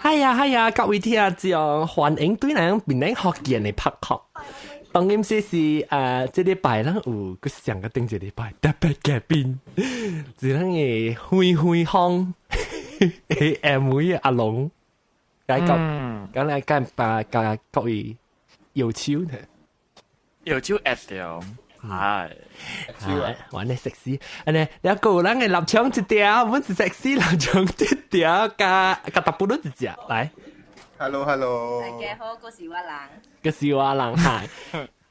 係啊係啊，各位聽眾，歡迎對咱檳城福建的拍客。當今時是這禮拜咱有閣上個頂一禮拜特別嘉賓，是咱的灰灰風 M V 阿龍，來講，講來幹把甲各位搖手呢？搖手壓掉，係，玩咧食屎，按呢，你個人的臘腸一條，阮是食屎臘腸一條，加加大不魯一隻，來。 Hello hello，大家好，我是我人。閣是我人哈，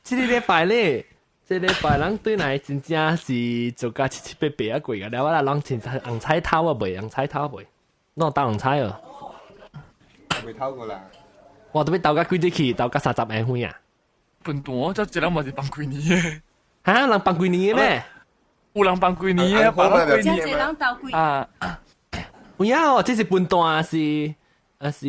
這個禮拜咧，這個禮拜咱對來真正是做甲七七八八啊過個，了我來攏真紅菜頭啊未，紅菜頭未，攏鬥紅菜哦。未偷過啦。我都欲鬥甲幾日去，鬥甲30下昏啊。笨蛋，這一人嘛是放幾年的。哈，人放幾年的咩？有人放幾年的，放幾年的。人鬥幾啊？有影哦，這是笨蛋是。啊是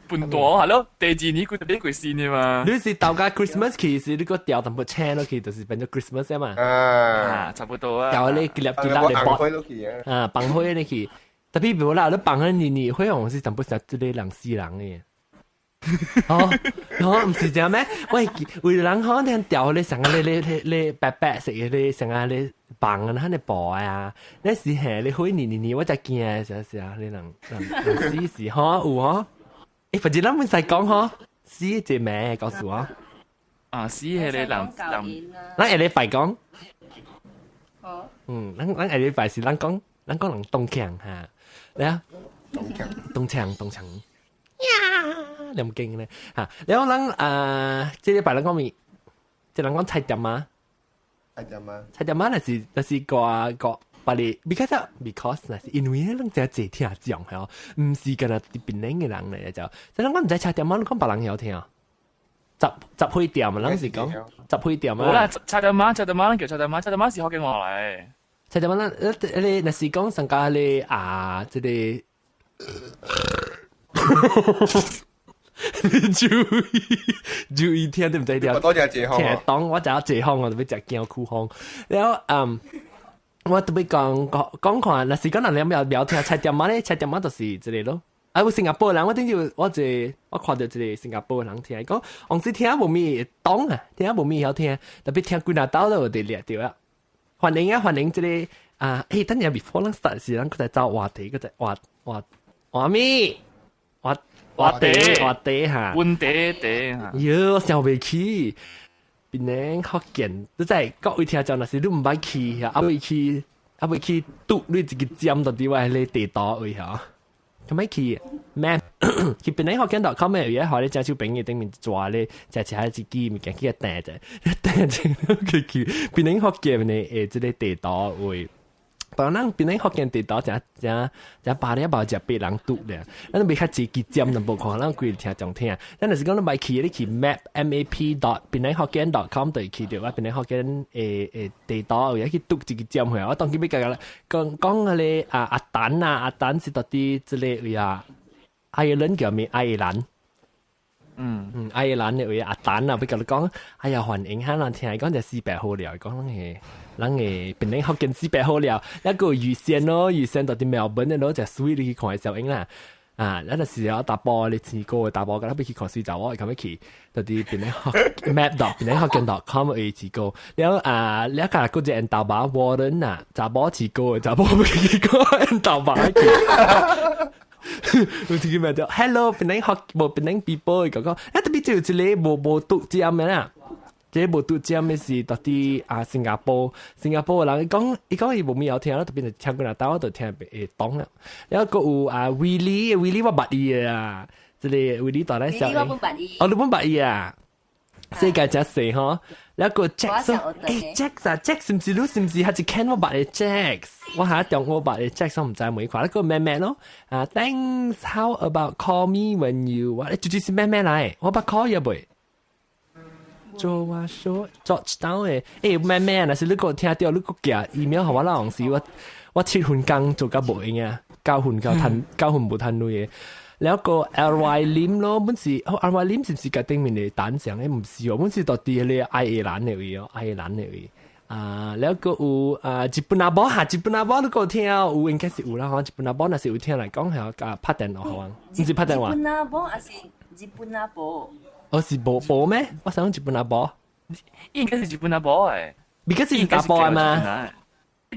笨蛋係咯，第二年佢就變過新的嘛。你是鬥甲 Christmas 去，是你閣掉淡薄青落去，就是變做 Christmas 啊嘛。啊，差不多啊。掉你幾粒幾粒的薄。啊，放火入去。特別無啦，你放喺年年火紅是淡薄食這個人死人的。哦，哦，毋是這樣咩？喂，為人可能掉你成個你你你你白白色的你成個你放啊，喺你薄啊，你是係你火年年年，我才驚是是啊，你人人人死是吼有吼？欸，反正咱唔使講吼，死一個名告訴我。啊，死係你人人，咱下禮拜講。好。嗯，咱咱下禮拜是咱講，咱講人東強哈，來啊，東強，東強，東強。呀，你唔驚咧嚇？然後咱啊，這禮拜咱講咩？這人講菜店啊，菜店啊，菜店啊，那是那是個個別哩，because 那是因為咧，攏真濟聽眾係毋是干焦檳城的人咧就，這人講毋知菜店啊，你講別人曉聽。雜雜貨店啊，咱是講雜貨店啊。無啦，菜店仔，菜店仔，咱叫菜店仔，菜店仔是福建話來。菜店仔，咱你若是講上家咧啊，這個。你注意注意聽對毋對？我多謝謝聽當我知影謝風，我就欲食驚苦風。然後嗯，我特別講講講看，若是講人了了聽菜店仔咧，菜店仔就是這個咯。啊，有新加坡人，我頂就我一我看著一個新加坡人聽講，往時聽無咪懂啊，聽無咪曉聽，特別聽幾若兜都有佇掠著啊。歡迎啊，歡迎這個啊，欸，等下 before 咱 start 時，咱閣再走話題，閣再話話話咪話話題話題哈，問題題哈。喲，我想袂起，檳城福建，你知各位聽眾，若是你毋捌去，猶未去，猶未去拄你一個尖到佇我彼個地圖位吼。咁咪去 map 去檳城福建 .com 的有一予你正手邊嘅頂面抓咧，食食一支物件去訂者，訂者去去檳城福建的誒，這個地圖位。當咱檳城福建地圖誠誠誠百了無食別人拄咧，咱袂較濟支尖就無看，咱規聽眾聽。咱若是講你欲去，你去 map m a p dot 檳城福建 .com 就會去著，我檳城福建的的地圖有去拄一個尖回來。我當今欲共講講彼個啊阿丹啊，阿丹是佇佇這個位啊，愛爾蘭叫咩？愛爾蘭。嗯嗯，愛爾蘭的位阿丹啊，欲共你講，哎呀，歡迎哈人聽講就四百好料，講咱個咱個檳城福建四百好料，一個預先咯，預先到佇墨爾本的咯，就水你去看小影啦。啊，咱就是有查埔，你錢過的查埔，佮欲去看水查某，會咁欲去，到佇檳城福 map dot 檳城福建 dot com 會錢過，了啊，了加閣一個緣投爸無人啊，查某錢過的查某欲去看緣投爸去。有一個名叫 Hello 檳城福無檳城 people 講講，啊特別就有一個無無拄尖的啦，這個無拄尖的是佇佇啊新加坡，新加坡的人伊講伊講伊無物曉聽，特別是聽幾若兜我就聽會懂啦。然後閣有啊威利，威利我捌伊的啊，這個威利大來小，哦你攏捌伊啊？世界真細吼，然後閣 Jack，欸 Jack 啊 Jack 是毋是你是毋是還是 Ken 我捌的 Jack？我下中我捌的 Jack 我毋知每看，那個妹妹咯，啊 Thanks，how about call me when you？我就就是妹妹來，我捌 call 伊未？做我說 Georgetown 的，欸妹妹，若是你閣聽著，你閣寄 email 予我啦，是我我7分鐘做甲無閒啊，9分夠趁9分無趁鐳的。然後個 L Y Lim 咯，本是哦 L Y Lim 是毋是共頂面的單上？欸，毋是哦，本是佇佇彼個愛爾蘭的位哦，愛爾蘭的位，啊，了個有啊，日本阿婆哈，日本阿婆你個聽有應該是有啦，吼，日本阿婆若是有聽來講係啊，拍電話好啊，毋是拍電話。日本阿婆還是日本阿婆？我是無無咩？我想講日本阿婆。應該是日本阿婆誒。 because 是查埔的嘛？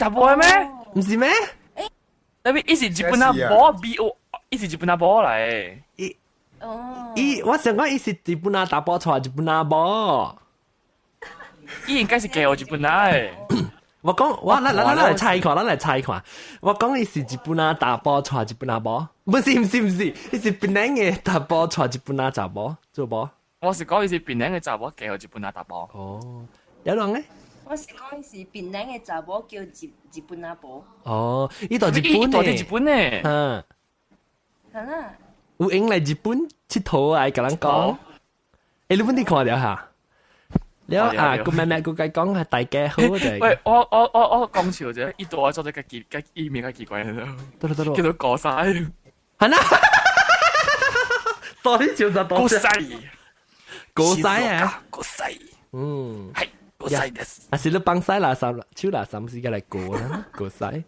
查埔的咩？毋是咩？特別伊是日本阿婆 B O，伊是日本阿婆來。伊哦，伊我想講伊是日本阿查埔娶日本阿婆。伊應該是嫁予日本阿的。我講我咱咱咱來猜看，咱來猜看。我講伊是日本阿查埔娶日本阿婆，不是毋是毋是，伊是檳城的查埔娶日本阿查某，做無？我是講伊是檳城的查某嫁予日本阿查埔。哦，有人咧？我是講伊是檳城的查某叫日本阿婆。哦，伊到日本呢？日本呢？嗯。係啦。有閒來日本𨑨迌來共人講。欸，你本地看著哈？了啊，個妹妹個計講係大家好就係。喂，我講笑啫，伊對我做得較奇，較伊名較奇怪的。對對對。叫做過西。係啦。sorry，笑實過西。過西啊！過西。嗯。係過西です。啊，是你放西垃圾，手垃圾是個來過啦，過西。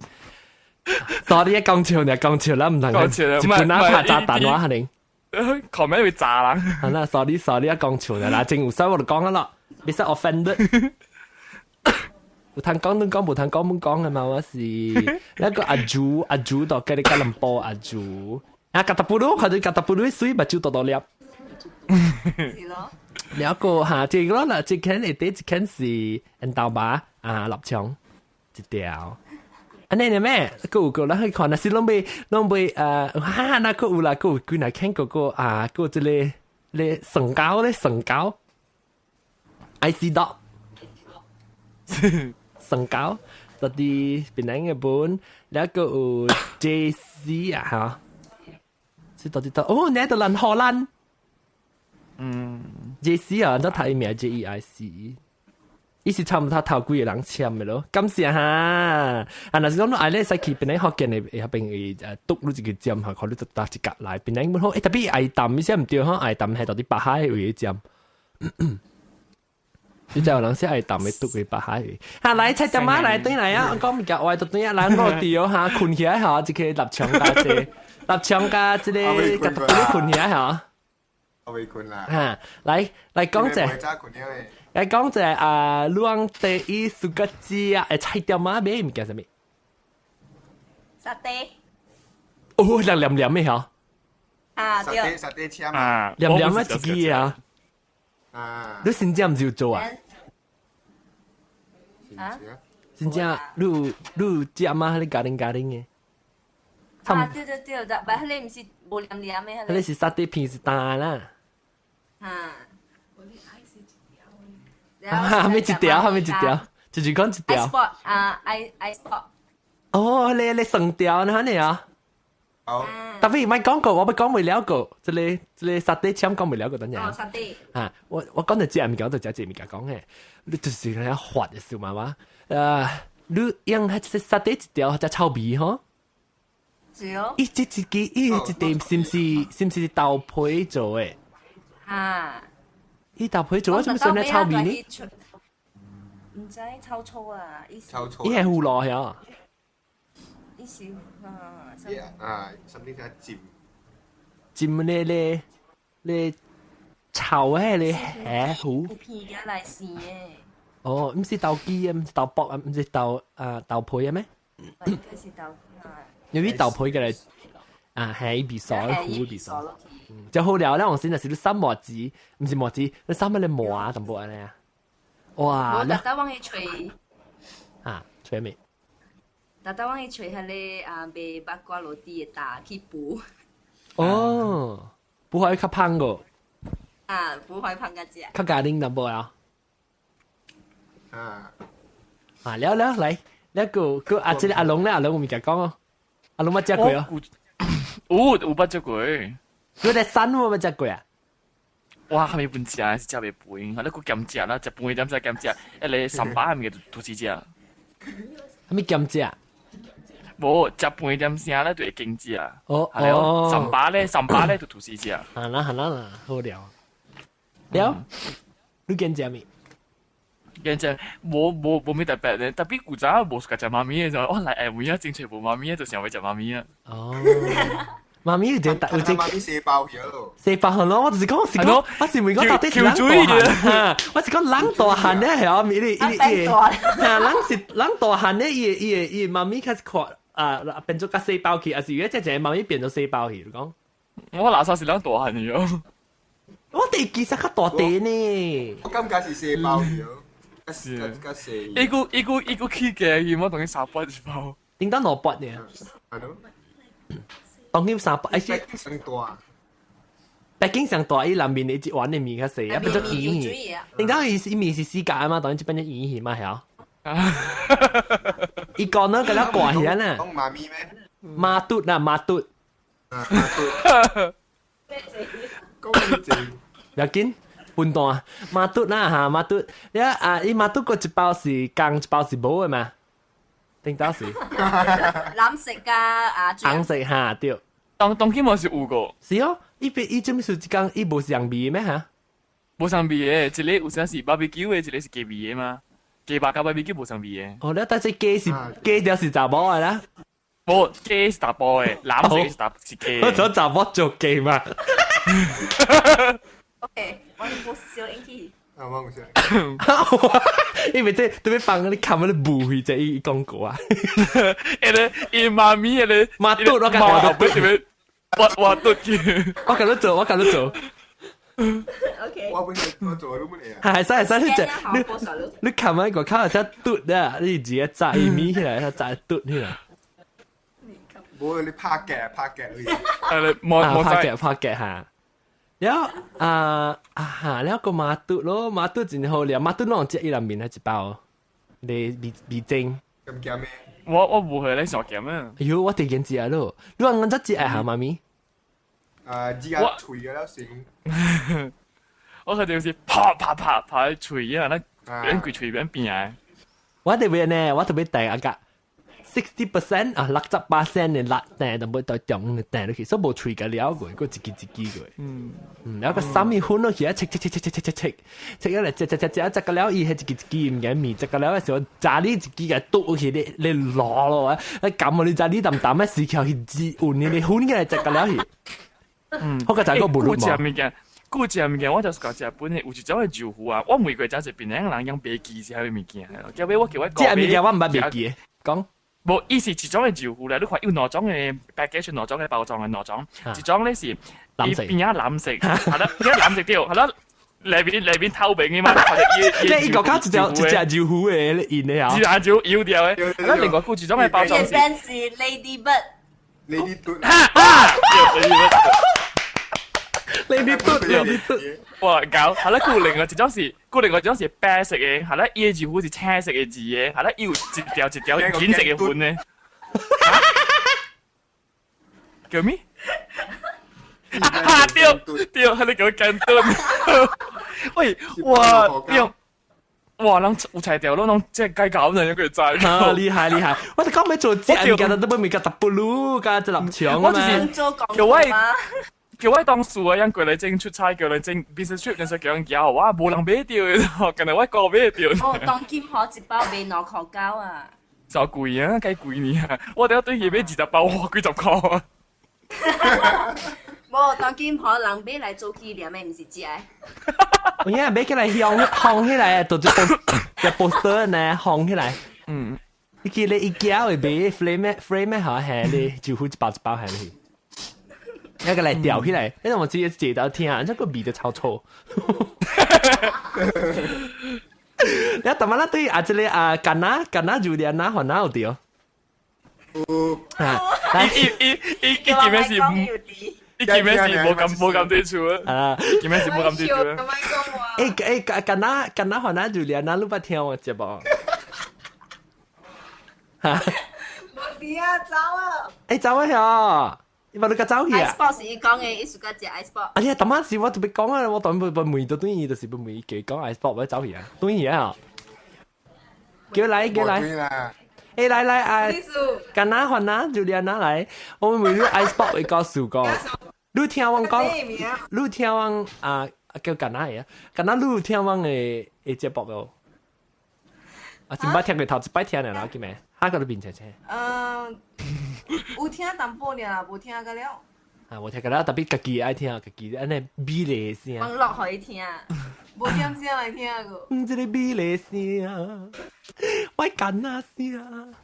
sorry，講笑呢，講笑啦，毋通。講笑，日本仔拍炸彈話可能。後面會炸人。係啦，sorry sorry，講笑呢，嗱，正有使我就講啦，別使 offended。有通講都講，無通講冇講嘅嘛，我是那個阿祖阿祖到吉你吉隆坡阿祖，啊，吉達布魯，看到吉達布魯水目睭大大粒。是咯。兩個哈，這個啦，這間會第一間是緣豆麻啊，臘腸一條。按呢咩？閣有個咱去看，若是攏袂攏袂哈，那閣有啦，閣有幾若間個個啊，閣這個咧蒜糕咧蒜糕，IC dog 蒜糕，到佇檳城的本，了閣有 JC 啊，哈，是到底到哦，呢度蘭荷蘭。JC 啊，你睇伊名 JEIC，伊是差毋多頭幾個人簽的咯。感謝哈，啊，若是講你愛咧使去檳城福建的遐邊會篤你一個針哈，看你就搭一格來檳城本好，欸，特別愛淡，伊寫毋對吼，愛淡係到佇北海位的針。你知有人寫愛淡的篤去北海位。哈，來菜點仔來轉來啊！講物件話就轉啊，人落地哦哈，睏起來吼，一個臘腸加這臘腸加這個共特別睏起來吼。我未睏啦。哈，來來講者，來講者啊，你講第一 suka 食啊，菜店仔買物件啥物？沙爹。哦，涼涼涼的吼。啊，對。沙爹簽啊。涼涼啊，一支啊。啊。你真正毋是有做啊？啊？真正你有你有食嗎？彼個咖喱咖喱的。啊，對對對，但彼個毋是無黏黏的。彼個是沙爹片是焦啦。啊！啊，咩一條？咩一條？就是講一條。 ice pop 啊，ice ice pop。哦，你你算條呢？呢啊？好。特別莫講過，我欲講袂了過，這個這個沙爹簽講袂了過，等陣。哦，沙爹。啊，我講到這物件，我就食這物件講的，你就是遐發的事嘛嘛。你用彼這沙爹一條才臭味吼？是哦。伊這一支，伊一塊是毋是是毋是豆皮做的？啊！伊豆皮做，做麼算咧臭味呢？毋知臭臭啊！伊臭臭。伊係腐乳遐。伊是啊。啊，something 較浸。浸咧咧咧臭的咧蝦糊。片仔來生的。哦，毋是豆枝啊，毋是豆卜啊，毋是豆啊豆皮啊咩？應該是豆啊。因為豆皮嘅來啊，係味素，糊味素。就好了咧，我先就是你三磨子，毋是磨子，你三乜你磨啊，淡薄按呢啊。哇！我逐逐往去揣。啊，揣咩？逐逐往去揣彼个啊賣肉瓜羅蒂的擔去補。哦，補可以較胖個。啊，補可以胖較食。較家丁淡薄啊。啊。啊，了了來，了個個啊，這個阿龍咧，阿龍有物件講哦。阿龍捌食過哦。有有捌食過。你佇山有捌食過啊？哇，還沒本食，是食袂肥，你閣兼食啦，食飯點使兼食？彼个三百物件就拄食。啥物兼食？無食飯點聲咧就會兼食。哦哦。三百咧，三百咧就拄食。好啦好啦，好了。了，你兼食未？認真無無無咩特別咧，特別古早無 suka 食媽咪嘅時候，我來下暝啊，真濟無媽咪啊，就想欲食媽咪啊。哦，媽咪有一個有一個媽咪四包去咯。四包咯，我就是講是講，我是問講到底是人大漢，我是講人大漢咧係啊，伊伊伊，啊人是人大漢咧，伊伊伊媽咪開始看啊變做較細包去，還是如果這個媽咪變做細包去？你講，我垃圾是人大漢嘅喲。我哋其實較大塊呢。我感覺是細包去咯。是，較細。一個一個一個起價，我同伊三百一包。頂到200呢？係咯。當今300，而且上大。北京上大，伊內面的一碗的麵較細，啊變做圓去。頂到伊伊麵是四角啊嘛，當然這變做圓去嘛，係啊。伊講呢，佮了掛起來呢。講媽咪咩？媽嘟啦，媽嘟。啊，媽嘟。講咩字？不要緊，笨蛋，媽嘟啦嚇，媽嘟，你啊，伊媽嘟個一包是共，一包是無的嘛？頂到是。藍色加啊，紅色哈對。當當今嘛是有個。是哦，伊別伊這麼說一講，伊無相味咩嚇？無相味的，一個有啥是 barbecue 的，一個是雞味的嘛。雞肉佮 barbecue 無相味的。哦，你但是雞是雞就是查某的啦。無雞是查埔的，藍色是查是雞。我做查某做雞嘛。 OK，我無小英去。啊，我唔識。因為這特別放你看我的舞去這伊廣告啊。伊個伊媽咪伊個媽嘟我感覺我特別我我嘟去。我共你做，我共你做。 OK。我本身我做都冇嚟啊。係係使使你你你看我個口會使嘟啊！你自己炸伊麵起來，炸嘟起來。無你拍夾拍夾而已。係你冇拍夾拍夾嚇。了啊啊哈！了個媽嘟咯，媽嘟真好料，媽嘟攏食伊內面係一包，你味味精。咁鹹咩？我我無會咧上鹹啊！哎喲，我突然食咯，你話我只食愛下媽咪？啊，而家脆嘅了先。我佢就是啪啪啪啪喺喙啊，那邊規喙邊變啊！我特別呢，我特別帶阿個 60% 啊，68% 的辣蛋都無到中蛋落去，所以無喙個了過，閣一支一支過。嗯嗯，然後個三米粉落去啊，切切切切切切切切，切咗嚟，食食食食食個了，伊係一支一支物件麵，食個了嘅時候，炸你一支個倒去，你你攞咯啊！你撳你炸你淡淡嘅時候去煮換你你粉嘅食個了去。嗯，我個就個無論嘛。物件，古食物件，我就是講食本的有一種的豆腐啊，我每過食一邊個人用袂記是啥物物件，後尾我叫我這物件我毋捌袂記，講。無，伊是一種的豆腐咧，你看有兩種的 package，兩種的包裝的兩種，一種咧是伊邊仔藍色，係啦，邊仔藍色對，係啦，內面內面透明的嘛，你伊個卡一隻一隻豆腐的印的啊，自然就油掉的。啊，另外有一種的包裝是是 Lady Bird， Lady Bird，哈， Lady Bird，Lady Bird，哇，搞，係啦，佢另外一種是，佢另外一種是白色的，係啦，伊的豆腐是青色的字的，係啦，伊有一條一條金色的粉的。叫咩？啊對對，係你叫簡單。喂，哇，對，哇，人有才調，攏攏這改搞人，一個知。啊，厲害厲害！我就講欲做這物件，都欲物件特布魯，加一粒腸我就是叫我。叫我當數啊，人過來整出差，叫來整 business trip，陣時叫人交我無人買著，近來我個買著。哦，當今可一包賣2塊9啊！就貴啊，計貴呢啊！我哋對佢買20包，哇，幾十塊啊！無，當今可人買來做紀念的，毋是食的。有影買起來烘烘起來，就隻 poster 呢，烘起來。嗯。你記得一家會買 frame frame 好係你，就好一包一包係你。一個來吊起來，那我直接接到聽啊，這個味道超臭。你大媽啦對啊，這個啊，干哪干哪就連哪還哪有對？有。啊，伊伊伊伊基本是，伊基本是無咁無咁對處啊，基本是無咁對處。欸欸，干哪干哪還哪就連哪，你捌聽我節目？哈？無佇啊，走啊！欸，走啊遐！你把你個走去啊！ice pop 是伊講的，伊 suka 食 ice pop。哎呀，當晚時我特別講啊，我當不問到對伊，就是不問伊講 ice pop，我走去啊，對伊啊，叫來叫來，欸來來啊，干哪還哪就連哪來，我問你 ice pop 會告訴講，你聽我講，你聽我啊叫干哪個啊？干哪你聽我的的節目哦？我先捌聽過頭一擺聽嘅啦，叫咩？下個都變青青。有聽淡薄爾，無聽個了。啊，無聽個了，特別家己愛聽，家己按呢美麗聲。網絡予伊聽。無點聲來聽過。這个美麗聲，我干那聲。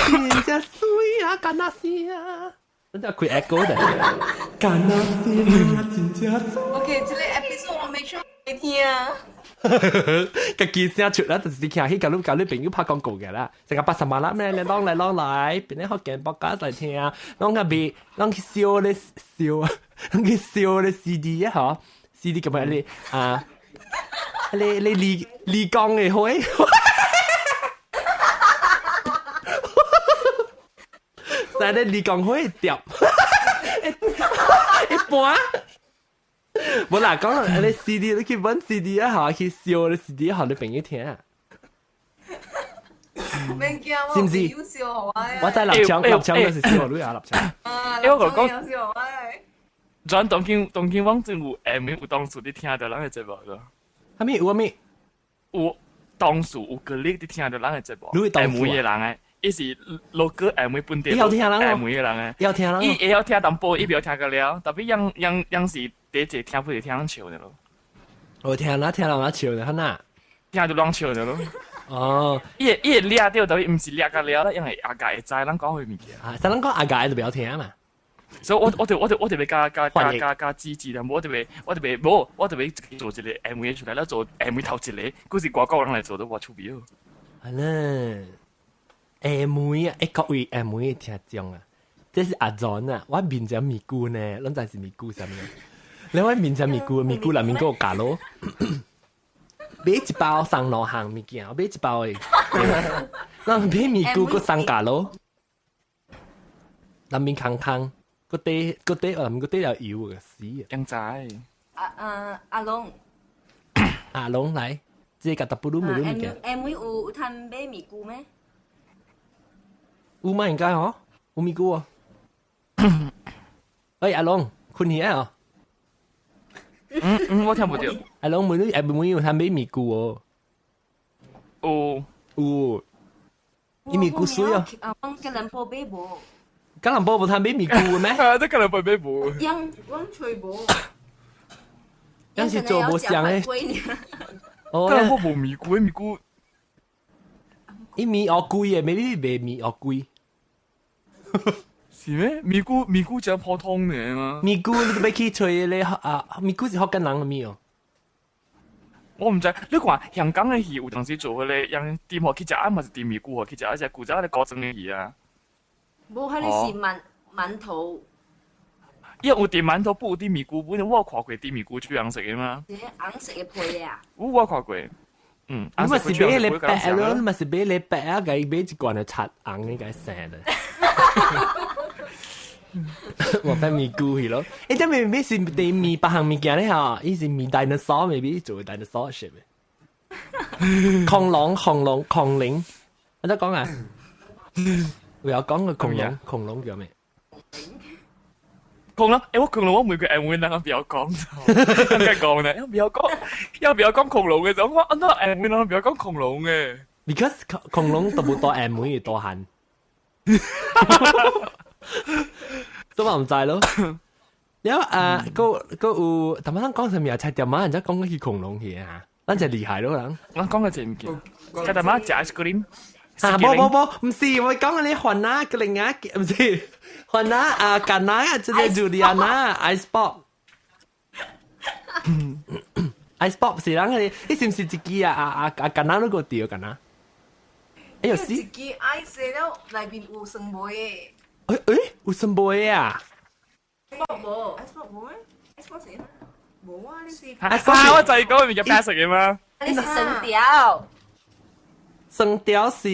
真正媠啊，干那聲。你得開 echo 的。干那聲，真正媠。 OK，這个 episode 我沒出來聽。家己聲出啦，就是聽去共你共你朋友拍廣告嘅啦，成個80萬啦咩？你啷來啷來，變咧福建國家來聽，攏個賣，攏去燒咧燒啊，攏去燒咧 CD 啊嗬，CD 咁樣你啊，你你離離江嘅花，但係你離江花碟，一般。無啦，講你 CD，你去揾 CD 啊，嚇，去燒你 CD，予你朋友聽。免驚，是毋是？我知立場，立場就是燒你啊，立場。啊，欸，我講，燒我。轉當今當今網真有下暝有當時你聽著人的節目個。啥物有啥物？有當時有個你佇聽著人的節目。你下暝的人的，伊是老歌下暝本地。伊曉聽人下暝的人的。伊曉聽人。伊會曉聽淡薄，伊袂曉聽個了，特別樣樣樣是第一聽不是聽人笑的咯。我聽啦，聽人啦笑的，哈呐。聽著人笑的咯。哦，伊會伊會掠著，特別毋是掠個了，因為阿家會知咱講話物件。啊，但咱講阿家就袂曉聽嘛。所以我我就我就我就欲加加加加加支持啦，我就欲我就欲無，我就欲做一個 MV 出來，了做 MV 頭一個，閣是外國人來做都偌趣味哦。係啦，MV 啊，欸，各位 MV 聽眾啊，這是阿 John 啊，我面前咪咕呢，攏知是咪咕啥物？你我面前咪咕，咪咕內面閣有加囉，買一包送兩項物件，買一包的，咱買咪咕閣送加囉，內面空空。個底個底，內面個底有油個死啊！ยัง知。阿阿阿龍，阿龍來，這個特布魯米魯物件。 M V 有通買咪咕咩？有嗎？應該嗬，有咪咕哦。喂，阿龍，睏去啊？嗯嗯，我聽無著。阿龍問你，下暝有通買咪咕哦？有有。伊咪咕媠哦。啊，我吉隆坡買無。吉隆坡無通買咪咕咩？啊，這吉隆坡買無。樣，阮揣無。樣是做無像的。哦，吉隆坡無咪咕，咪咕。伊咪學貴的，咪你賣咪學貴。是咩？咪咕咪咕真普通的嘛。咪咕你都欲去揣咧啊？咪咕是福建人的咪哦。我毋知，你看香港的魚有當時做彼个，用甜予去食，啊嘛是甜咪咕予去食，啊是古早彼个古裝的魚啊。無，彼个是饅饅頭。伊有甜饅頭，不有甜咪咕，本我有看過甜咪咕這樣色的嗎？是紅色的皮啊。有我看過，嗯。你嘛是買咧白咯，你嘛是買咧白啊，共伊買一罐的漆紅應該生的。我擺咪咕去咯，欸，這咪咪是甜麵別項物件咧吼，伊是麵 dinosaur maybe 做 dinosaur 食的。恐龍，恐龍，恐龍，按怎講啊？有講個恐龍，恐龍叫咩？恐龍，欸，我恐龍我每個 M V 人袂曉講，應該講呢，袂曉講，要袂曉講恐龍的時候，我按怎 M V 人袂曉講恐龍的？Because 恐龍都無大 M V 大漢，都嘛毋知咯。了啊，閣閣有，頭先咱講啥物啊？菜店仔，人家講起恐龍去啊，咱就厲害咯，人。咱講個這物件，菜店仔食 ice cream。啊，無無無，毋是，我講你番仔，個另外，毋是番仔啊，橄欖啊，這個 Juliana ice pop。ice pop 是人個，你是毋是一支啊啊啊啊橄欖那個掉橄欖？哎呦，是。一支 ice 了，內面有酸梅的。欸欸，有酸梅啊？ pop 無，ice pop 無咩？ice pop 是？無啊，你是。啊，我就係講物件白色的嗎？你是酸條。酸條是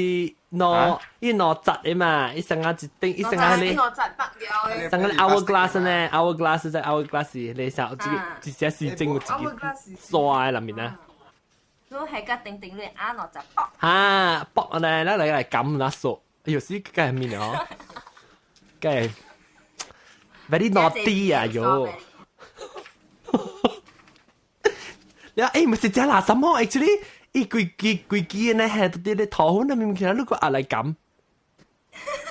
兩伊兩節的嘛，伊上下一頂，伊上下咧，上個 hourglass 呢，hourglass 在 hourglass 咧上，這個一隻是整個一個沙的內面啊。都係個頂頂咧，啊兩節卜。哈，卜呢，咱來來撳那索，哎呦，死梗係面哦，梗係 very naughty 啊喲。呀，欸，毋是食垃圾麼？Actually，伊規支規支呢係啲咧頭粉啊，物件你個壓來撳。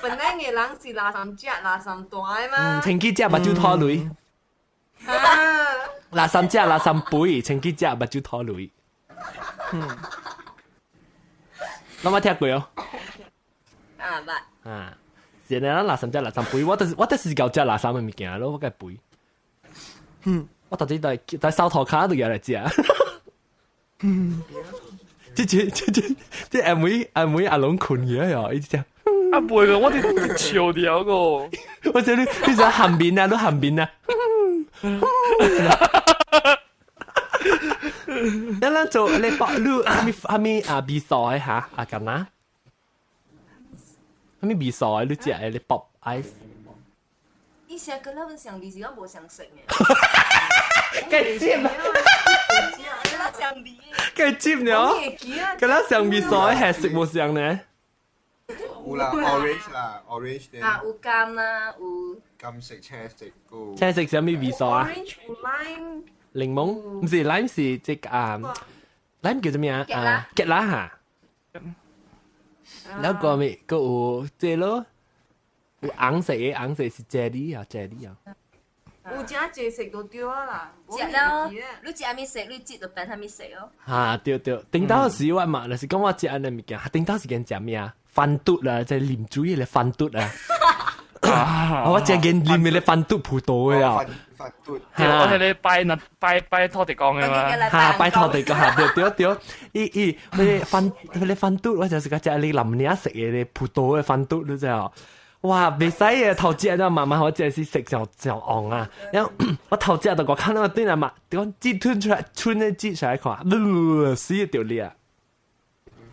本來嘅人是垃圾食垃圾大嘛。清去食目睭拖淚。啊！垃圾食垃圾肥，清去食目睭拖淚。攏捌聽過哦？啊，捌。啊，是呢，咱垃圾食垃圾肥，我就是夠食垃圾的物件咯，我該肥。我到底在在掃塗跤都舉來食。這這這這這阿妹阿妹阿龍睏去啊！伊直食。啊，袂個，我哋笑掉個。我說你你想含面啊，你含面啊。咱咱做你包你蝦米蝦米啊味素的哈啊干哪？蝦米味素的你食的你 pop ice？伊成個咱上味是我無相食嘅。該接啊！咱上味。該接了。佮咱上味素的係食無相呢？有啦，orange 啦，orange。啊，有柑啦，有。金色、青色個。青色啥物味素啊？Orange lime。檸檬毋是 lime 是這個啊，lime 叫做咩啊？啊，芥辣哈。แล้ว個咪個有這咯，有紅色的，紅色是 jelly 啊，jelly 啊。有真濟色都對啊啦。食了，你食啥物色，你食就變啥物色哦。哈，對對，頂到時我嘛，就是講我食按呢物件，頂到時間食咩啊？番嘟啦，即係啉水的番嘟啊。我食見啉的番嘟葡萄的啊。番嘟。我係你拜那拜拜土地公的嘛。哈，拜土地公哈，對對對，伊伊彼個番彼個番嘟，我就是講食你林領食的葡萄的番嘟，你知哦？哇，袂使嘅，頭食就慢慢我真是食就就戇啊！然後我頭食就我看到對啦嘛，講舌吞出來，吞的舌出來看，死就你啊！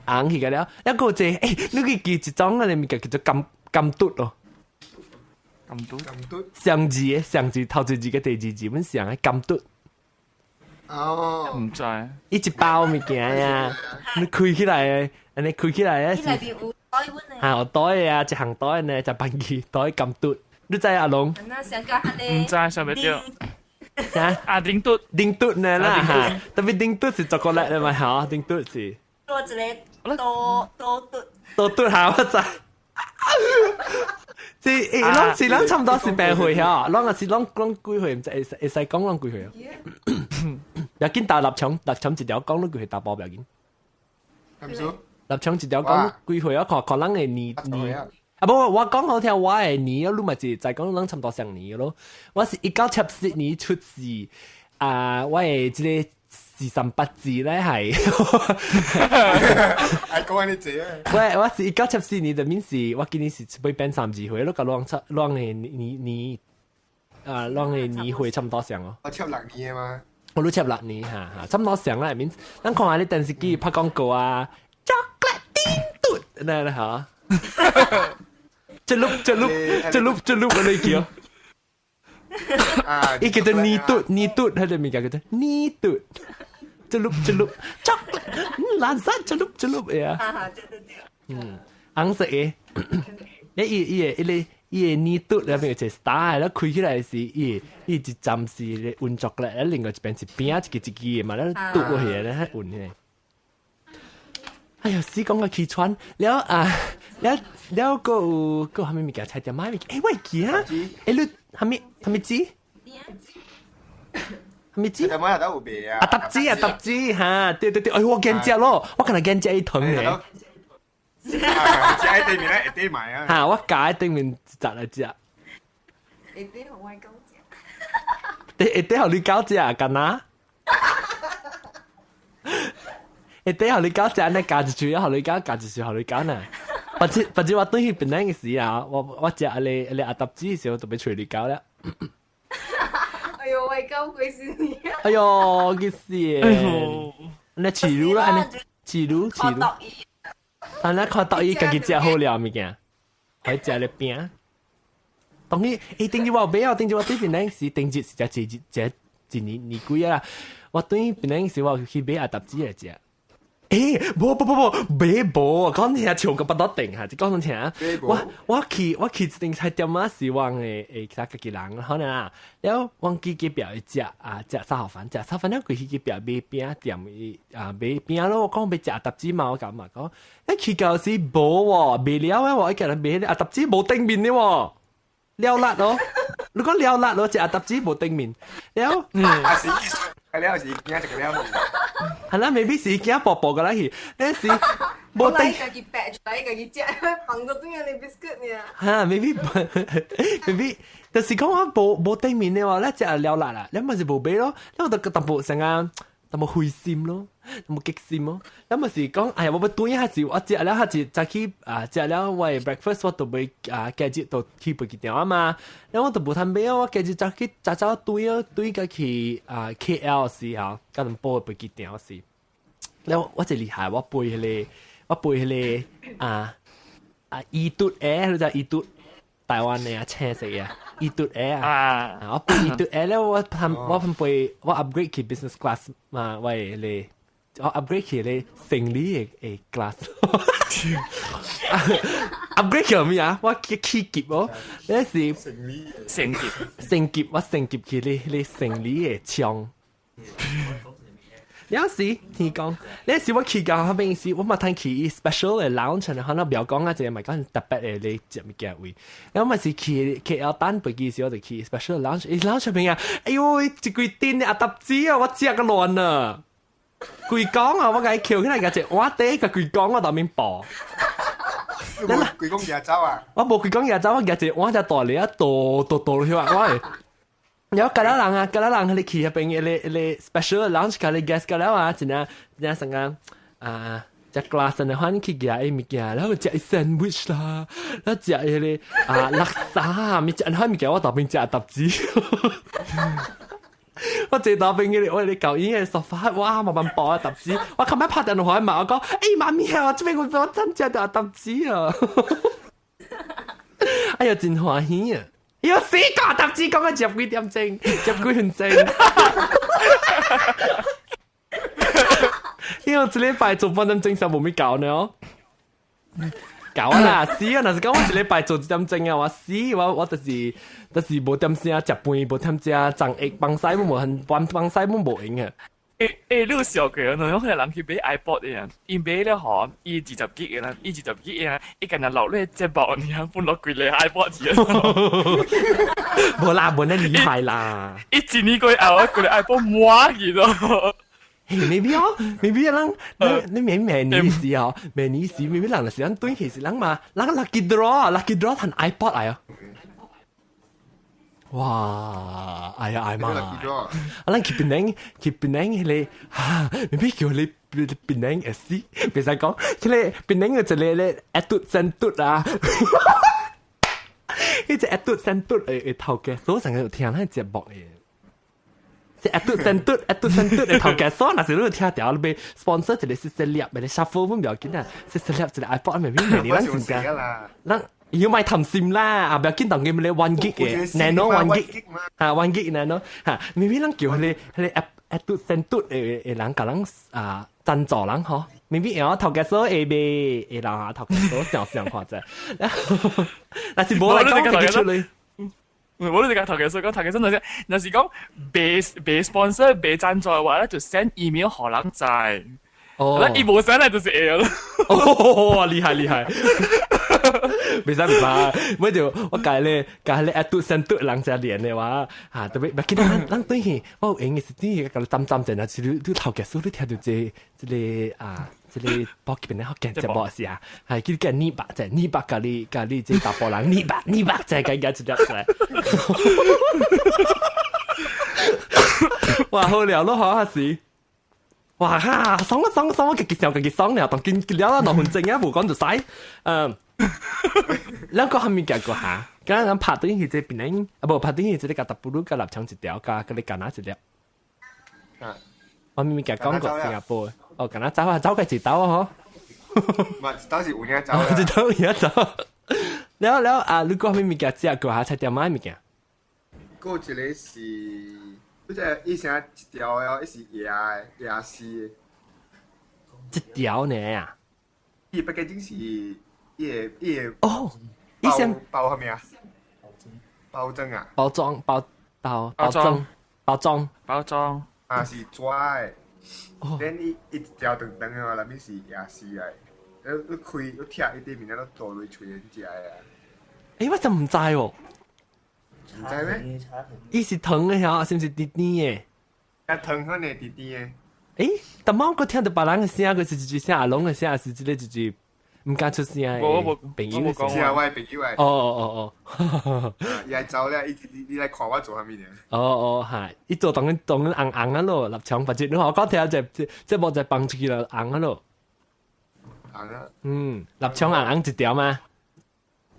紅起個了，一個這欸，你去記一種啊，物件叫做甘甘嘟咯。甘嘟，甘嘟，上字的上字頭一字佮第二字阮上的甘嘟。哦，毋知。伊一包物件呀，你開起來，按呢開起來啊是。有袋阮的。哈，有袋的啊，一項袋呢，食飯去袋甘嘟。你知阿龍？毋知，想袂著。啥？啊，奶嘟，奶嘟呢啦哈，特別奶嘟是朱古力的嘛，吼，奶嘟是。多一個多多嘟。多嘟下我知。這欸，攏是攏差不多是白歲吼，攏也是攏攏幾歲，毋知會會使講攏幾歲哦。不要緊，打立場，立場一條講你幾歲查埔不要緊。立場一條講幾歲啊？看看人的年年。啊無，我講好聽，我的年，你嘛是在講攏差不多相年咯。我是1974年出世，啊，我的這個時辰八字咧係。愛講你這啊！我我是1974年，就免是我今年是欲變32歲，你共攏差攏的年年啊，攏的年歲差不多相哦。我七六年的嘛。我都七六年，哈哈，差不多相啦。免咱看下你電視機拍廣告啊，巧克力奶嘟，那啦嚇。這碌這碌這碌這碌，我來叫。伊叫做奶嘟奶嘟，彼个物件叫做奶嘟。這碌這碌，巧克力，藍色這碌這碌呀。對對對。嗯，紅色的。你伊伊个伊个伊个奶嘟內面有一個 star，咧開起來是伊伊一站是溫巧克力，另外一邊是餅一支一支的嘛，咧嘟落去咧溫的。哎呀，死講個氣喘了啊！了了，閣有閣有啥物物件菜店買物件？欸，我會記啊！欸，你啥物啥物子？啥物子？菜店買都有賣啊！啊，搭子啊，搭子哈！對對對，哎，我驚食咯，我可能驚食伊糖咧。食喺對面咧，會得買啊！哈，我夾喺對面摘來食。會得予我狗食。會得予你狗食，干哪？會得予你狗食，你夾一喙啊，予你狗夾一喙，予你狗呢？或者或者我轉去檳城的時啊，我我食阿個阿個阿搭子的時候，就欲揣你狗了。哎喲，我狗鬼死你！哎喲，去死！你飼乳啦，按呢飼乳飼乳。但你看到伊家己食好了物件，可以食咧餅。當然，欸，頂日我有買啊，頂日我對檳城時，頂日是食一日食一年年幾啊。我對檳城時，我有去買阿搭子來食。欸，無無無無，買無，講聽唱個不多定嚇，就講聽。我去一定菜店仔是往的其他家己人，可能啊，了我記隔壁食啊食炒飯，食炒飯了規去隔壁買餅店伊啊買餅咯，我講欲食搭子嘛，我講嘛講，一去到時無喎，賣了的喎，伊叫人買啊搭子無頂面的喎，了辣咯，你講了辣咯，食阿搭子無頂面，了。啊是，係了是驚食了。係啦，maybe 是驚薄薄個啦去，那是無頂。家己白出來，家己食，放到對樣的 biscuit 呢。哈，maybe，就是講我無頂面的話，你食了辣啦，你咪是無買咯，你我就淡薄成個淡薄灰心咯，淡薄激心咯，你咪是講，哎呀，我欲轉下是，我食了下是早起啊，食了我的 breakfast 我都欲啊，今日都去飛機場啊嘛，然後我都無通買，我今日早起早早轉啊，轉過去啊 KL 時候，吉隆坡飛機場時，了我真厲害，我飛彼個啊啊伊嘟 Air，你知伊嘟台灣的啊，青色的伊嘟 Air 啊，我飛伊嘟 Air 了，我通飛我 upgrade 去 business class 嘛，我的個我 upgrade 去咧行李的 class。upgrade 叫咩啊？我去起級哦，那是升級升級，我升級去咧行李的艙。有時聽講，那時我去到彼邊時，我嘛通去 special 的 lounge，可能不要講啊，這個咪講特別的咧食物件位。然後嘛是去 KL 等飛機時，我就去 special lounge，伊 lounge 邊啊，哎呦，一規頂的阿搭子啊，我食個亂啊！規工啊，我共伊抾起來，共一碗茶，共規工我當面爆。你啦，規工舉走啊？我無規工舉走，我舉一碗只大粒啊，倒倒倒落去啊，我會。有吉拉人啊，吉拉人佢哋去彼邊彼個 special lounge 佮你 guest 個了啊，真正真正成個啊，食 glass 的話，你去食伊物件，然後食 sandwich 啦，然後食彼個啊叻沙，物食按款物件，我當邊食搭子。我坐當邊個，我哋舊院的 sofa，哇，慢慢爆啊搭子，我琴日拍電話嘛，我講，欸媽咪啊，我這邊我真食到搭子啊，哎呀，真歡喜啊！要死個搭子講緊十幾點鐘，十幾分鐘。因為這禮拜做半點鐘就無咩搞呢哦。搞啊啦，死啊！若是講我一禮拜做一點鐘啊，我死我就是無點聲食飯，無點食張液幫西，無很幫幫西，無閒嘅。欸欸，你有笑過喏？有個人去買 iPod 的啊，伊買了吼，伊20 G 的啦，伊20 G 的啊，伊干焦落咧節目，你看分落幾个 iPod 去。無啦，無那厲害啦。伊一年過後，幾个 iPod 滿去咯。嘿，maybe 哦，maybe 人，你明明年時哦，明年時，maybe 人就是咱對起是人嘛，人 lucky draw，lucky draw 趁 iPod 來哦。哇！哎呀，哎媽！啊，咱去檳城，去檳城彼個，哈，maybe 叫你檳城會死，袂使講，彼個檳城有一個咧，一嘟三嘟啊，彼隻一嘟三嘟的頭家，所以成日有聽咱節目的。是一嘟三嘟，一嘟三嘟的頭家，所以若是你有聽著，你欲 sponsor 一個細細粒，欲 shuffle 本不要緊啊，細細粒一個 iPod 咪咪你咱真正，咱。要買貪心啦，啊！不要緊，當佢咪 1 gig 嘅，nano 1 gig，嚇 1 gig nano，嚇，明明人叫彼個 app 一嘟三嘟的人，共人啊贊助人嗬，明明會頭家嫂會買，會人啊頭家嫂想想看者，但是無來講自己出嚟。我都係頭家嫂講，頭家嫂若是講袂 sponsor 袂贊助的話咧，就 send email 予人知。哦，伊無 send 來就是會咯。哦，厲害厲害！袂使袂使，我就我共你共你一嘟三嘟人才連的話，嚇特別，袂記得咱咱對去，我有閒的時陣，共你針針陣啊，是你你頭家嫂你聽著這個啊，這個播邊咧好見節目是啊，係叫叫你爸者，你爸共你共你這查埔人，你爸你爸者，共伊一粒出來。哇，好料咯，好啊是。哇哈，爽啊爽爽，家己想家己爽了，當見了啦，2分鐘啊，無講就使。嗯，兩個還物件過下，敢咱拍轉去這邊呢？啊無拍轉去這個共搭布魯共臘腸一條，共佮你干那一粒。啊，我物件講過新加坡，哦，干那走啊，走過一兜啊，嗬。唔係，一兜是有影走。一兜有影走。了了啊，你講啥物件食過下菜店仔物件？閣有一個是。嗰隻以前一條的哦，伊是椰的椰絲的。一條呢啊？伊 packaging 是伊個哦，伊先包係咩啊？包裝啊？包裝包包包裝包裝包裝啊是紙的。哦。then 伊一條長長的話，內面是椰絲來。你你開你拆伊裡面，你倒落喙去食的啊。欸，我真毋知喎。毋知咩？伊是糖的嚇，是毋是甜甜的？啊，糖可能甜甜的。欸，但我閣聽到別人的聲，閣是一句聲阿龍的聲，是這個一句毋敢出聲的朋友的聲。是啊，我的朋友的。哦哦哦哦。伊來走了，伊伊來看我做啥物呢？哦哦，係，伊做當當紅紅啊咯，立場反正你我講聽這這無再放出去了，紅啊咯。紅啊。嗯，臘腸紅紅一條嘛。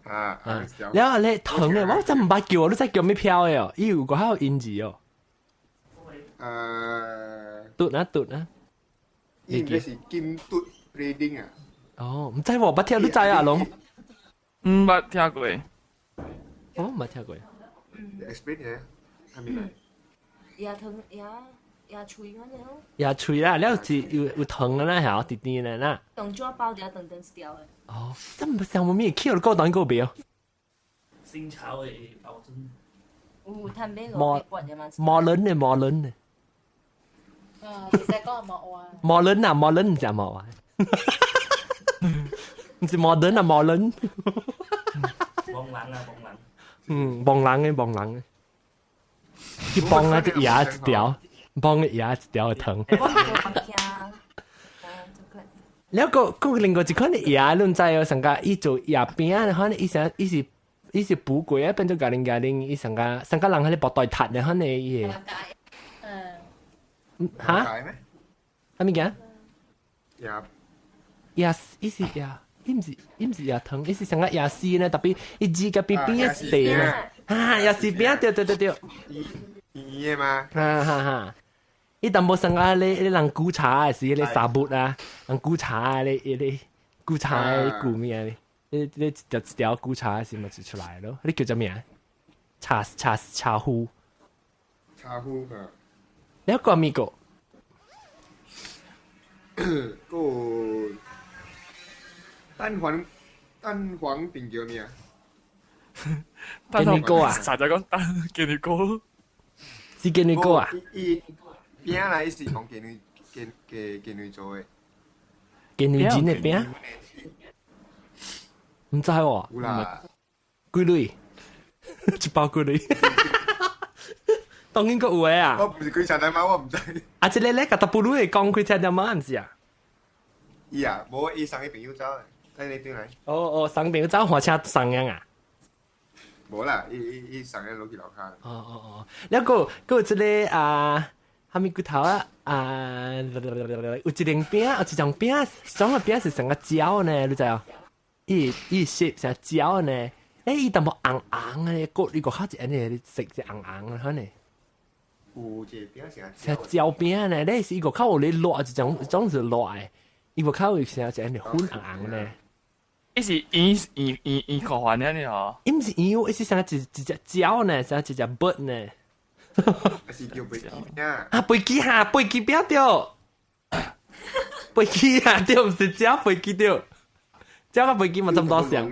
啊啊！了後咧糖的，我真毋捌叫，你知叫咩飄的哦？伊有個還有音字哦。嘟啊嘟啊！伊應該是金嘟 breading 啊。哦，毋知喎，捌聽你知啊，龍？毋捌聽過。哦，毋捌聽過。 Explain 下，係咪？椰糖椰椰喙嗰種。椰喙啦，了是有有糖的啦，嚇，甜甜的啦。當紙包掉，長長一條的。哦，真唔像冇咩 Q 了，高檔個別哦。新潮的包裝。有趁買五百嘅嘛？摩輪的摩輪的。啊，唔使講莫話。摩輪啊，摩輪唔是莫話。唔是摩輪啊，摩輪。望人啊，望人。嗯，望人的望人的。去幫啊，隻牙一條，幫個牙一條的糖。了個個另外一款的椰，你知哦？上個伊做椰餅，可能伊啥伊是伊是補過啊，變做咖喱咖喱，伊上個上個人喺咧薄袋塔的，可能伊個。嗯。哈？啥物件？椰。椰，伊是椰，伊毋是伊毋是椰糖，伊是上個椰絲呢，特別伊煮個邊邊一地呢。啊，椰絲餅，對對對對。圓的嗎？哈哈哈。伊淡薄上個咧，咧人古茶的是迄個沙木啊，人古茶咧，迄個古茶的古物啊咧，你你一條一條古茶是咪就出來咯？你叫做咩？茶茶茶壺。茶壺啊。你個咪個？個蛋黃蛋黃餅叫咩啊？蛋黃糕啊？實在講蛋雞卵糕。是雞卵糕啊？伊餅啦，伊是用雞卵雞雞雞卵做的。雞卵煎的餅？毋知喎。有啦。幾鐳？一包幾鐳？當然閣有的啊！我毋是開車店嗎？我毋知。啊，這個咧，甲大布魯會講開車店嗎？毋是啊？伊啊，無伊送伊朋友走，帶你轉來。哦哦，送朋友走換車送樣啊？無啦，伊伊伊送伊落去樓下。哦哦哦，了閣閣有這個啊。蝦米骨頭啊？啊，有一種餅，有一種餅，一種的餅是成個膠呢，你知哦？伊伊 shape 成膠呢，欸，伊淡薄紅紅的，閣你閣較一按呢食是紅紅的，可能。有一個餅成成膠餅呢，你是伊個較有咧熱，一種一種是熱的，伊個較有成一按呢粉紅紅呢。伊是圓圓圓圓塊環的呢吼？伊毋是圓，伊是成一一隻膠呢，成一隻筆呢。是叫飛機餅啊，飛機哈，飛機餅對，飛機啊對，毋是食飛機對，食個飛機嘛差不多像。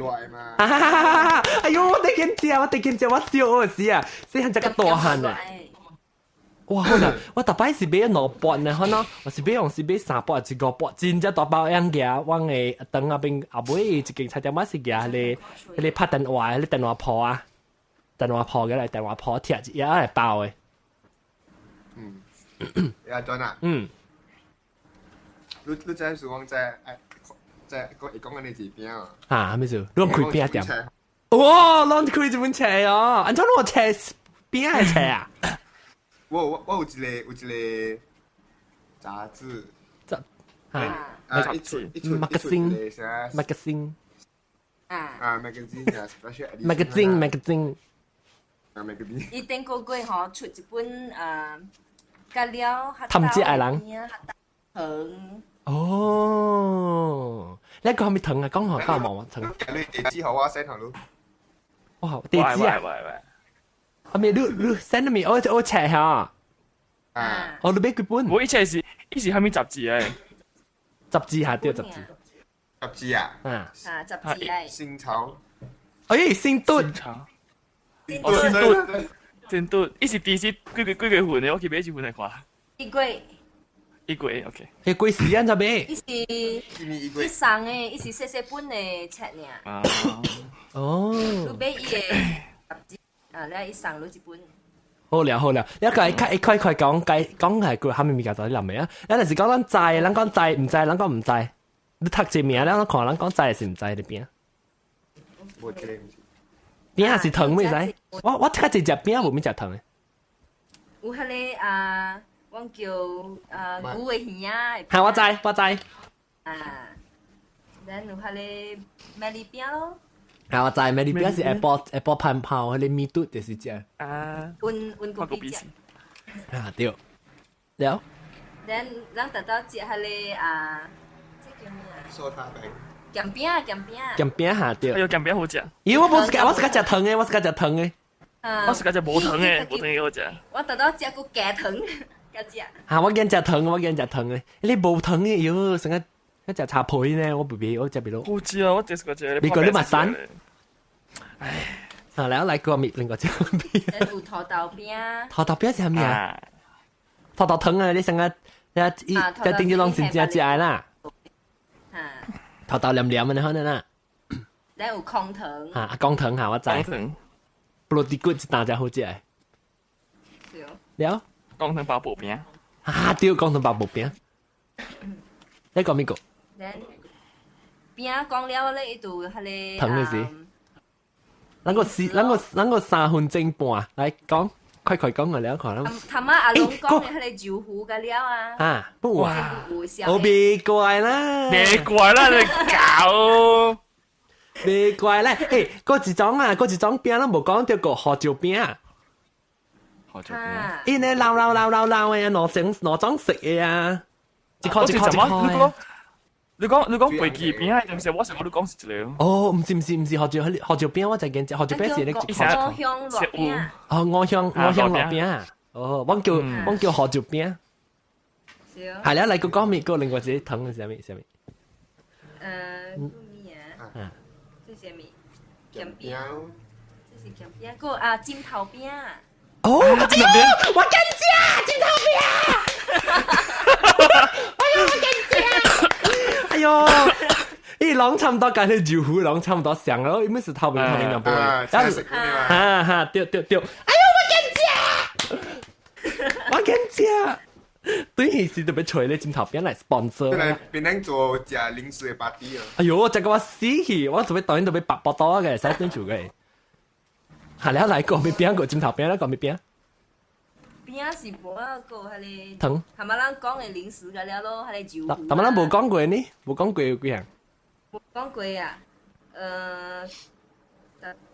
啊！哎呦，我得緊食，我得緊食，我笑我死啊！細漢食較大漢啊！哇！好啦，我逐擺是買兩包呢，可能我是買用是買三包，還是五包，真正大包樣行，阮的當那邊後尾一間菜店，我是行彼個彼個拍電話，彼個電話鋪啊，電話鋪嘅來電話鋪貼一來包的。嗯，阿俊啊，嗯，你你知是講在在講會講緊你字餅啊？啊，啥物事？你講開餅店？哇，攏開這本冊哦，按怎攏有冊餅的冊啊？我我我有一個有一個雜誌，雜啊，啊一出一出 magazine magazine 啊啊 magazine 啊，special magazine magazine 啊 magazine。伊頂個月吼出一本啊，甲了氹節愛人。糖。哦，你講咩糖啊？講學教毛糖。你地址好我 send 好咯。哇，地址啊！啊咪你你 send 咪我我冊下。啊！哦，你買幾本？我以前是以前係咪雜誌誒？雜誌下對雜誌。雜誌啊？啊。啊，雜誌嚟。新潮。哎，新嘟。哦，新嘟，新嘟，伊是電視幾個幾個月份的？我去買一份來看。一月。一月，OK。一月時間就買。伊是伊送的，伊是細細本的冊爾。啊。哦。你買伊的雜誌，啊，了伊送你一本。好了好了，你個一塊一塊塊講解講係個蝦米物件就你諗未啊？有陣時講咱知，咱講知毋知，咱講毋知。你讀一名，咱看咱講知還是毋知你邊？無這個毋是。餅是糖咩知？我較濟食餅，無物食糖的。有彼个啊，阮叫啊牛的耳仔。哈，我知我知。啊，咱有彼个麥粒餅咯。啊，我知麥粒餅是下晡下晡盤泡，彼個米嘟就是這。啊。溫溫個比食。啊對。了。咱咱特到食彼个啊，這叫咩啊？蘇打餅。鹹餅鹹餅。鹹餅哈對。哎喲，鹹餅好食。咦，我無是我是較食糖的，我是較食糖的。我是較食無糖的，無糖的好食。我特到食個加糖，加食。哈，我驚食糖，我驚食糖的。你無糖的，喲，成個一食茶皮呢，我袂袂，我食袂落。好食啊！我就是個食。美國你嘛散？唉，啊，來來個面另外一個餅。有土豆餅。土豆餅是啥物啊？土豆糖啊！你成個一一一頂住攏真正食的啦。啊。土豆黏黏的可能啦。咱有空糖。啊，講糖哈，我知。講糖。布羅迪骨一啖才好食的。對。了。講糖包薄餅。啊，對，講糖包薄餅。你講邊個？咱餅講了咧，伊就彼个。糖的是。咱個四，咱個咱個3分鐘半，來講，快快講個了，看咱。頭仔阿龍講的彼个豆腐甲了啊。啊，不哇，我別怪啦，別怪啦，你搞。別怪啦，欸，嗰一種啊，嗰一種餅，咱無講著個胡椒餅。胡椒餅。伊呢老老老老老的，兩種兩種色的啊，一塊一塊一塊。你講飛機餅啊？毋是，我想講你講是一個。哦，毋是毋是毋是，胡椒胡椒餅我就見胡椒餅是咧一塊。五香糯餅。哦，五香五香糯餅。哦，我叫胡椒餅。係啦，嚟個講面個另外一個糖是啥物啥物？咩啊？這是啥物？鹹餅。這是鹹餅，個啊枕頭餅。哦，枕頭餅，我敢食枕頭餅。哎呀，我敢食。哎喲，伊攏差不多，佮你豆腐攏差不多像咯，伊物是透明透明兩杯。哈哈，對對對，哎喲，我敢食，我敢食。對，是特別揣咧枕頭餅來 sponsor。來變成做食零食的 party 啊！哎喲，這個我死去，我準備當然特別白腹肚嘅，使點做嘅。係你來個咩餅個枕頭餅，來個咩餅？餅是無啊個彼個糖。係咪咱講的零食個了咯？彼個豆腐。但係咱無講過呢，無講過有幾項？無講過啊，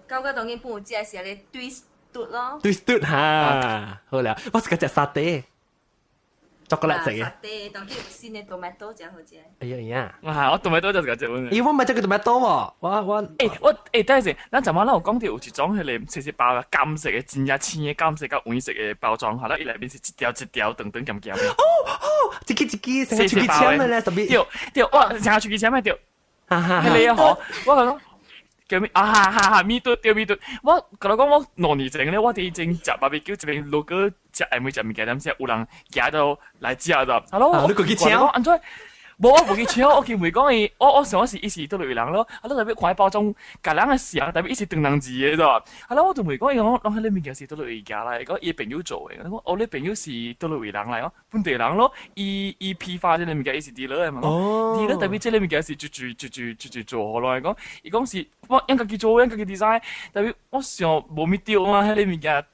感覺當今本有食是彼個堆嘟咯。堆嘟哈，好了，我是個食沙嗲。巧克力食嘅。沙嗲，當今有新的 tomato 真好食。哎呀呀！啊，我 tomato 就是個這。咦，我毋食個 tomato 喎，我。欸，我欸，等下先，咱昨晚咱有講著有一種彼個細細包啊，金色的，真正青的金色佮黃色的包裝，哈，啦伊內面是一條一條長長鹹鹹的。哦哦，一支一支，成個手機簽的咧，特別。對對，哇，成個手機簽的對。哈哈。彼個吼，我講。叫咩？啊哈哈哈！米嘟對米嘟，我佮你講，我2年前咧，我佇以前食 barbecue 這邊路過食下暝食物件，點知有人行到來食咗。啊，我你過去搶？按怎？無，我無去搶，我去問講伊，我想我是伊是佗落位人咯。啊，你特別看伊包裝，共人的相，特別伊是唐人字的，對吧？啊，我就問講伊講，攏彼个物件是佗落位寄來，講伊朋友做的。我講哦，你朋友是佗落位人來哦，本地人咯。伊伊批發這个物件，伊是佇落的嘛。哦。佇落特別這个物件是就就就就就就做予來講，伊講是我用家己做，用家己 design，特別我想無物對嘛，彼个物件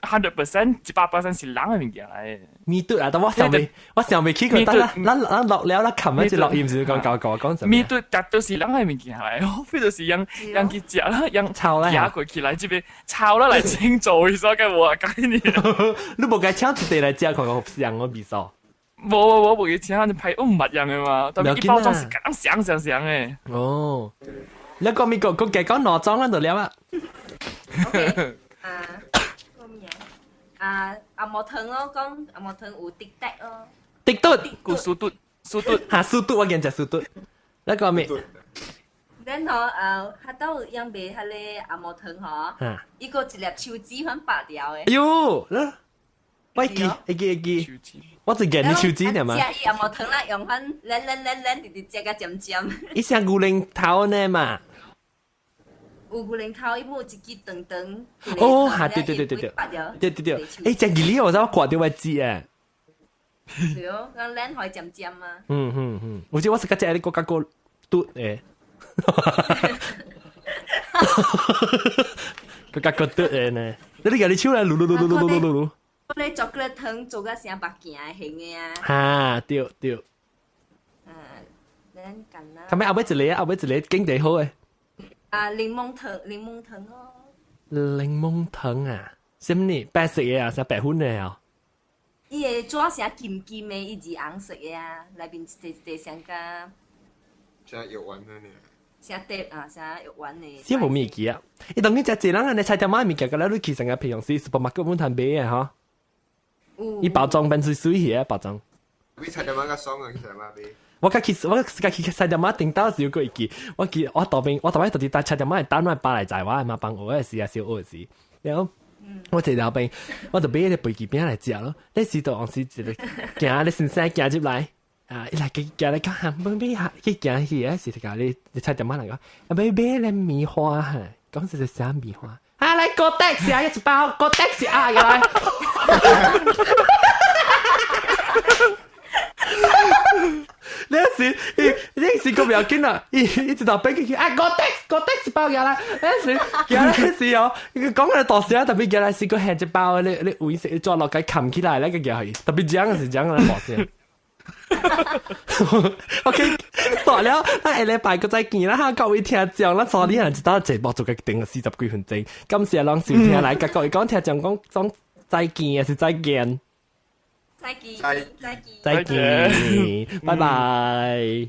100% 100% 是人的物件來。米嘟啊！但我想袂，我想袂起佢。等咱咱咱落了，咱琴日就錄音時講講講講什麼？米嘟絕對是人的物件來，非就是用用去食啦，用炒啦，夾過起來這邊炒啦來清做，所以無啊解你。你無共請一塊來食，看看像個味素。無無無無去請，你派我毋捌樣的嘛，特別伊包裝是剛像像像的。哦，你講咪講，講計講兩種咱就了啊。啊。啊，紅毛糖咯，講紅毛糖有滴滴咯。滴嘟，古蘇嘟，蘇酥嘟。嚇酥嘟，我見食酥嘟。那個咩？然後較到用賣彼个紅毛糖吼，伊個一粒手指反白條的。哎喲，我記，會記會記，我就見你手指爾嘛。食伊紅毛糖啦，用反撚撚撚撚，直直食甲尖尖。伊像牛奶頭呢嘛。有牛奶頭，伊有一支長長。哦，嚇，對對對對對，對對對，欸，食二厘我知我掛掉我指誒。對哦，講撚可以尖尖啊。嗯嗯嗯，有時我是較食你國家個嘟誒。個較個嘟誒呢？你你你手來嚕嚕嚕嚕嚕嚕嚕嚕。你巧克力糖做甲成目鏡形的啊！哈，對對。啊，咱簡單。後尾後尾一個，後尾一個經濟好誒。啊，檸檬糖，檸檬糖哦。檸檬糖啊？啥物？白色的啊，啥白粉的啊？伊的紙成金金的，伊是紅色的啊，內面一塊一塊像甲。像藥丸的呢。像碟啊，像藥丸的。這無物記啊！伊當今食濟人按呢菜店買物件，佮咱你去成個平常時 supermarket 本通買的吼。伊包裝變水水去啊，包裝。你菜店買較爽啊，去菜店買。我較去，我自家去菜店買頂到時有過會記，我記我當兵，我當擺就是帶菜店買單我爸來載我，嘛幫我的時啊，小學時，然後我坐後邊，我就買彼個飛機餅來食咯。那時就往時一個行，你先生行入來，啊，伊來去行來講，買買下去行去啊，是共你你菜店仔人講，啊買買咧棉花哈，講是啥棉花？啊來 Kotex 啊，一包 Kotex 啊，來。你時，你時個唔要緊啦，伊伊一道變去啊，Kotex Kotex 包過來，那時過來時哦，伊講個大聲，特別過來是個下一包，你你位食抓落去冚起來，那個叫去，特別講是講個大聲。OK，煞了，咱下禮拜閣再見啦哈！各位聽眾，咱昨日一道節目做個定四十幾分鐘，感謝攏收聽來，佮各位講聽眾講講再見還是再見？再見，再再見，再見，拜拜。